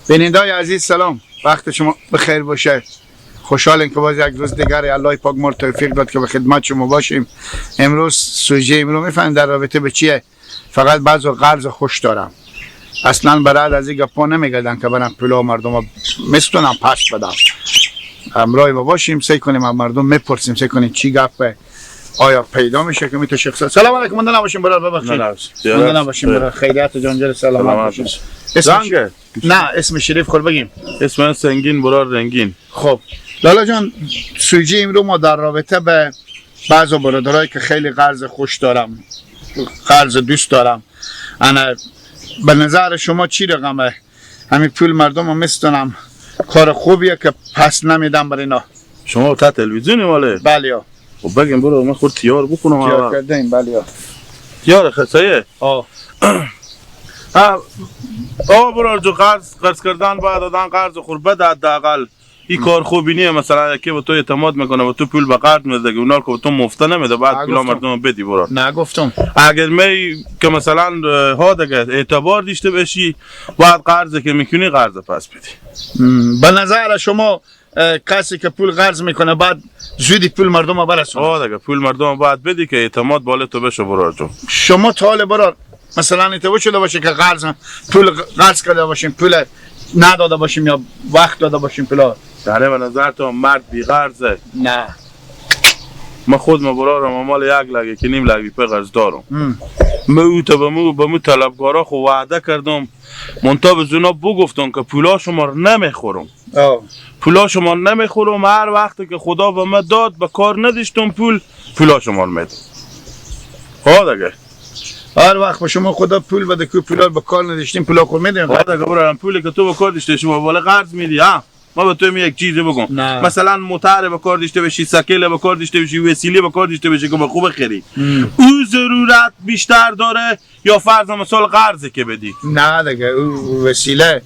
بینندای عزیز سلام، وقت شما بخیر باشه. خوشحالیم که باز یک روز دیگر الله پاک ما توفیق داد که به خدمت شما باشیم. امروز سوژه امروز میفهمیم در رابطه به چیه. فقط بعض قرض خوش دارم، اصلا برای از این گپا نمیگردن که برم پولا مردم میستونم پس بدم. همراه ما باشیم، سعی کنیم از مردم میپرسیم، سعی کنیم چی گپه، آیا پیدا میشه که میته شخص. سلام علیکم، مونده نباشیم برادر، ببخشید مونده نباشیم برادر. خیریت جان، سلامت باشیم. اسم نه اسم شریف خور بگیم. اسم سنگین برار رنگین. خب لالا جان، سوژه امروز ما در رابطه به بعض برادرایی که خیلی قرض خوش دارم، قرض دوست دارم. انا به نظر شما چی رقمه؟ همین پول مردم رو میستونم، کار خوبیه که پس نمیدم برای اینا. شما تا تلویزیونی ماله؟ بله. خب بگیم برو من خود تیار بکنم. تیار کردیم بله. تیار خسایه؟ آه. آه برو جو قرض کردن باید دادن قرض خور بده حداقل. این کار خوبی نیه. مثلا یکی به تو اعتماد میکنه و تو پول به قرض میده، اونا که تو مفته نمیده، بعد پول مردم بدی برو. نگفتم اگر می که مثلا ها دیگه اعتبار داشته باشی، بعد قرض که میکنی قرض پس بدی. به نظر شما کسی که پول قرض میکنه بعد زودی پول مردم برسونه؟ آه دیگه پول مردم باید بدی که اعتماد بالا تو بشه برو جون. شما تا حال برو مثلا اینطور شده باشه که قرض پول قرض کرده باشیم، پول نداده باشیم یا وقت داده باشیم پولا؟ یعنی به نظر تو مرد بی قرضه؟ نه. ما خود ما برارم مال یک لگه که نیم لگه پی قرض دارم. ما او تا به مو طلبکارا خو وعده کردم، منتها به زونا بگفتم که پولا شما رو نمیخورم. پولا شما رو نمیخورم، هر وقت که خدا به ما داد به کار نداشتم پول، پولا شما رو میدم. ها دیگه هر وقت به شما خدا پول بده که پولا به کار نداشتیم پولا خود میدیم. ها دیگه برارم پولی که تو به کار داشته شما بالا قرض میدی. ها ما به تو یک چیزی بگم. مثلا موتر به کار داشته باشی، سکیل به کار داشته باشی، وسیله به کار داشته باشی که به خوب بخری، او ضرورت بیشتر داره یا فرض مثال قرض که بدی؟ نه دیگه او وسیله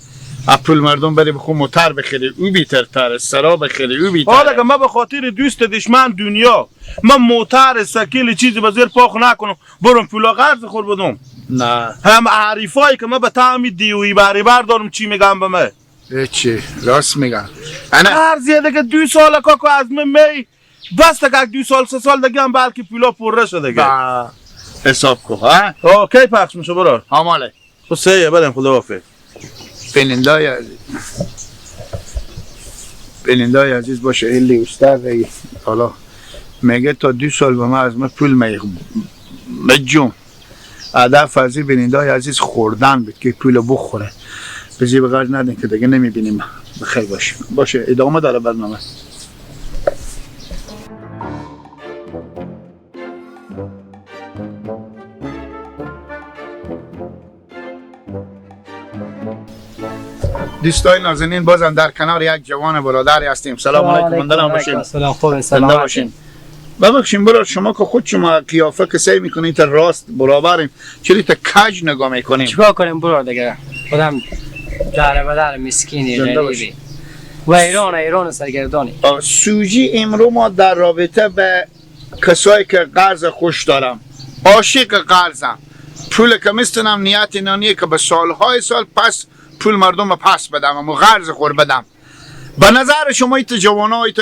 پول مردم بری بخو موتر بخری او بیتر تره، سرا بخری او بیتر. حالا که ما به خاطر دوست دشمن دنیا من موتر سکیل چیزی به زیر پاخ نکنم برم پولا قرض خور بدم. نه هم عریفایی که ما به تعمی دیوی بری بردارم چی میگم به من؟ چی راست میگم. قرض یه دیگه 2 سال کاکو از من می بس دیگه 2 سال 3 سال دیگه هم بلکه پولا پره شده دیگه. حساب کو ها؟ آه کی پخش میشه برار؟ هماله. خب سه بریم خدا حافظ. بینندای عزیز، بینندای عزیز باشه ایلی استاد حالا میگه تا 2 سال به من از من پول میجوم. هدف از این بینندای عزیز خوردن بود که پول بخوره. بزی به قرض ندین که دیگه نمیبینیم. بخیر باشه. باشه ادامه داره برنامه. دوستای نازنین بازم در کنار یک جوان برادری هستیم. سلام علیکم، مونده نباشین. سلام، خوب سلام باشین. ببخشین برادر، شما که خود شما قیافه که سعی میکنید تا راست برابریم، چرا تا کج نگاه میکنیم؟ چیکار کنیم برادر دیگه؟ خودم در بدر مسکینی غریبی و ایران سرگردانی. سوژی امرو ما در رابطه به کسایی که قرض خوش دارم، عاشق قرضم، پول که میستنم نیت اینا که به سالهای سال پس پول مردم رو پس بدم و قرض خور بدم. به نظر شما ایت جوانا ایت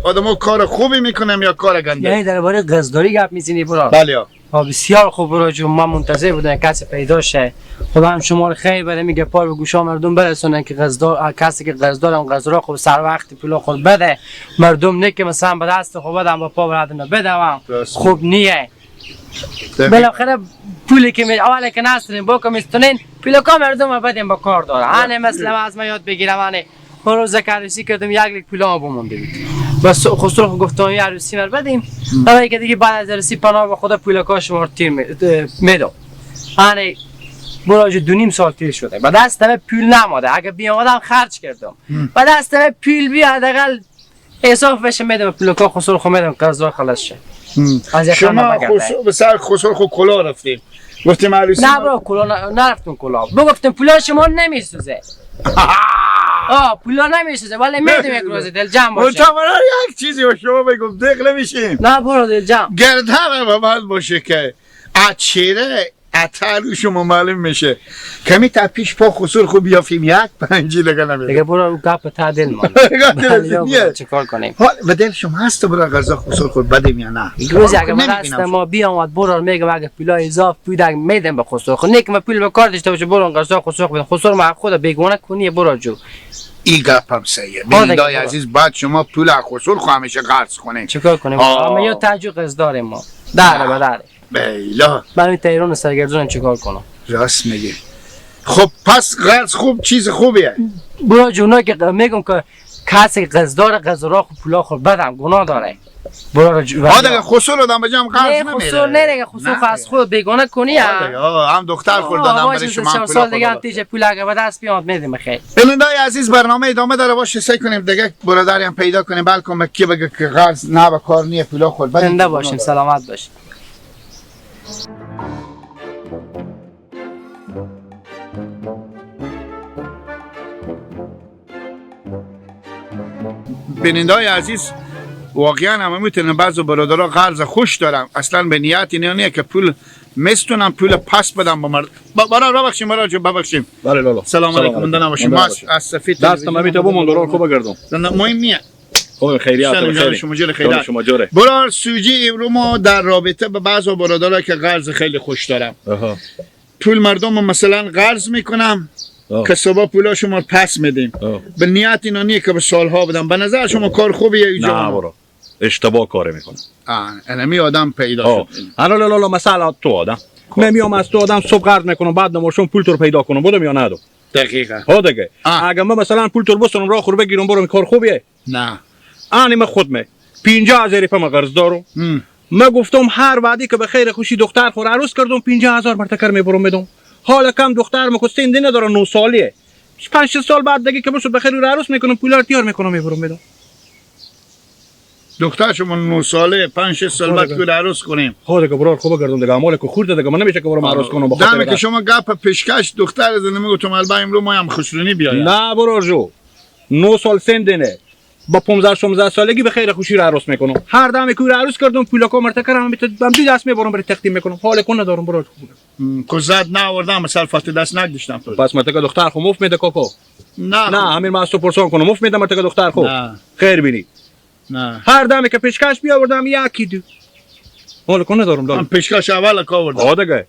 آدمو کار خوبی میکنم یا کار گنده؟ یعنی درباره قرضداری گپ میزنی برا؟ بله. بسیار خوب برا جون، من منتظر بودم کسی پیدا شه. خدا هم شما رو خیر بده، میگه پار به گوشا مردم برسونن که قرضدار کسی که قرضدارم قرضدار خوب سر وقت پول خود بده. مردم نه که مثلا به دست خود بدم با پا برادم بدم، خوب نیه. بالاخره پولی که می اول که نسترین با کمیستونین پول کا مردم بدیم با کار داره. انه مثلا از ما یاد بگیرم، انه من روز عروسی کردم 1 لیک پول ها بمونده بود. بس خسرو گفتم یه عروسی مر بدیم. برای که دیگه بعد از عروسی پناه به خدا پول کا شما تیر میدم. انه براج 2.5 سال تیر شده. بعد دست پول نماده. اگه بیامدم خرج کردم. بعد دست پول بیا حداقل حساب بشه میدم پول کا خسرو خو میدم قرض خلاص شه. شما به سر خسرو خو کلا رفتیم. گفتیم عروسی نه برو کلا نرفتم کلا. بگفتم پول شما نمیسوزه. پولا نمیسوزه ولی میدم یک روز دل جمع باشه. یک چیزی به شما بگم دق نمیشیم. نه برو دل جمع. گردن به من باشه که اچیره اتر شما معلوم میشه کمی تا پیش پا خسور خوب بیافیم یک پنجی دیگه نمیده دیگه برو گپ تا دل مان. چیکار کنیم؟ به دل شما هست برو غذا خسور خود بدیم یا نه؟ روز اگه دست ما بیامد برو میگم اگه پولا اضاف بود میدم به خسور خود، نه که ما پول به کار داشته باشه برو غذا خسور خود خسور ما خود بیگانه کنی برو جو. این گپ هم صحیحه. بینندای عزیز بعد شما پول خسور خو همیشه قرض کنین. چیکار کنیم؟ ما یا تعجب قرض داریم ما. داره به داره. بیلا من این تهران سرگردونم چیکار کنم؟ راست میگی. خب پس قرض خوب چیز خوبیه. برو جونا که میگم که کسی قرضدار قرض خو پولا خور بدم گناه داره. برو دیگه خسور آدم بجام قرض نمیده. خسور نه دیگه خسور از خود بیگانه کنی. هم دختر خور دادم برای شما پول. سال دیگه هم تیج پول اگه به دست بیاد میدیم خیر. بینندای عزیز برنامه ادامه داره باشه، سعی کنیم دیگه برادری هم پیدا کنیم بلکه کی بگه که قرض نه به کار نیه پولا خور. زنده باشین سلامت باشین. بینندای عزیز واقعا همه میتونن بعض برادرها قرض خوش دارم اصلا به نیت اینا نیه که پول مستونم پول پس بدم به مرد. برای ببخشیم برای جو ببخشیم. بله لالا سلام علیکم مونده نباشیم. ما از سفید دستم همیته بمون دلار خوب بگردم. مهم نیه. خب خیریت خیر شما جور خیریت شما جوره. برار سوجی امرو ما در رابطه به بعض برادرها که قرض خیلی خوش دارم. پول مردم مثلا قرض میکنم که صبح پولا شما پس میدیم. به نیت اینا نیه که به سالها بدم. به نظر شما کار خوبیه اینجا؟ نه برو اشتباه کار میکنه. انمی آدم پیدا شد. لا لا لا مثلا تو آدم من میام از تو آدم صبح قرض میکنم بعد نماشون پول تو رو پیدا کنم بودم یا ندم؟ دقیقاً. ها دیگه اگه من مثلا پول تو رو بسونم راه خور بگیرم برم کار خوبیه؟ نه. آنی من خودمه 50,000 روپیه من قرض دارم. من گفتم هر وعده که به خیر خوشی دختر خور عروس کردم 50,000 مرتکر میبرم میدم. حالا کم دختر مکو سن نداره 9 سالیه. 5 سال بعد دیگه که بشه به خیر عروس میکنم پولا رو تیار میکنم میبرم میدم. دختر شما 9 ساله 5 6 سال بعد پول عروس کنیم. خب دیگه برار خوب گردم دیگه مال که خورده دیگه من نمیشه که برام عروس کنم. بخاطر دمه که شما گپ پیشکش دختر زنده میگه تو مال امرو ما هم خسرونی بیایم. نه برار جو 9 سال سن دینه با 15 16 سالگی به خیر خوشی رو عروس میکنم. هر دم که عروس کردم پولاکو مرتکرم میتم دو دست میبرم برای تقدیم میکنم. حال کن ندارم برار خوب. کوزت نه آوردم مثلا فاطمه دست نگذاشتم. پس مرتک دختر خو مفت میده کاکا. نه نه همین ما پرسان کنم مفت میده مرتک دختر خو. خیر بینی. نه هر دمی که پیشکش بیاوردم یکی دو حال کن ندارم دارم. پیشکش اول که آوردم. آه دیگه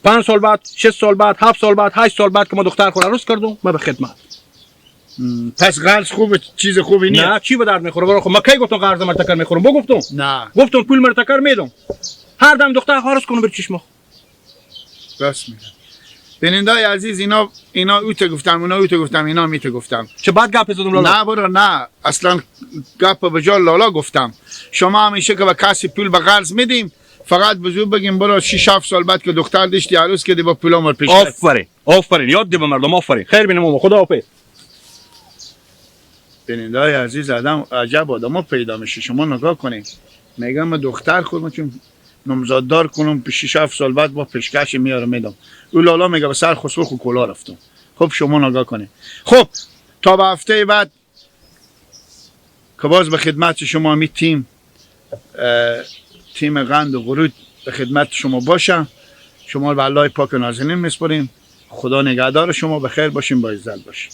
5 سال بعد 6 سال بعد 7 سال بعد 8 سال بعد که ما دختر خود عروس کردم ما به خدمت. پس قرض خوب چیز خوبی نیست. نه چی به درد میخوره برای خب ما کی گفتم قرض مرتکر میخورم؟ بگفتم نه گفتم پول مرتکر میدم. هر دم دختر عروس کنم بر چشم. راست میگم. بینندای عزیز اینا اوت گفتم اونا اوت گفتم اینا میت گفتم. چه بعد گپ زدم لالا؟ نه برو نه اصلا گپ به جا لالا گفتم. شما همیشه که به کسی پول به قرض میدیم فقط بزرگ بگیم برو 6 7 سال بعد که دختر داشتی عروس کردی با پولام رو پیش. آفرین آفرین یاد دی به مردم آفرین. خیر بینم خدا حافظ. بینندای عزیز آدم عجب آدمو پیدا میشه. شما نگاه کنید میگم دختر خودم چون نامزددار کنم 6 7 سال بعد با پیشکش میارم میدم. او لالا میگه به سر خسرو خو کلا رفتم. خب شما نگاه کنید. خب تا به هفته بعد که باز به خدمت شما می تیم قند و قرود به خدمت شما باشم. شما رو به الله پاک نازنین میسپاریم. خدا نگهدار شما. بخیر باشیم، با عزت باشیم.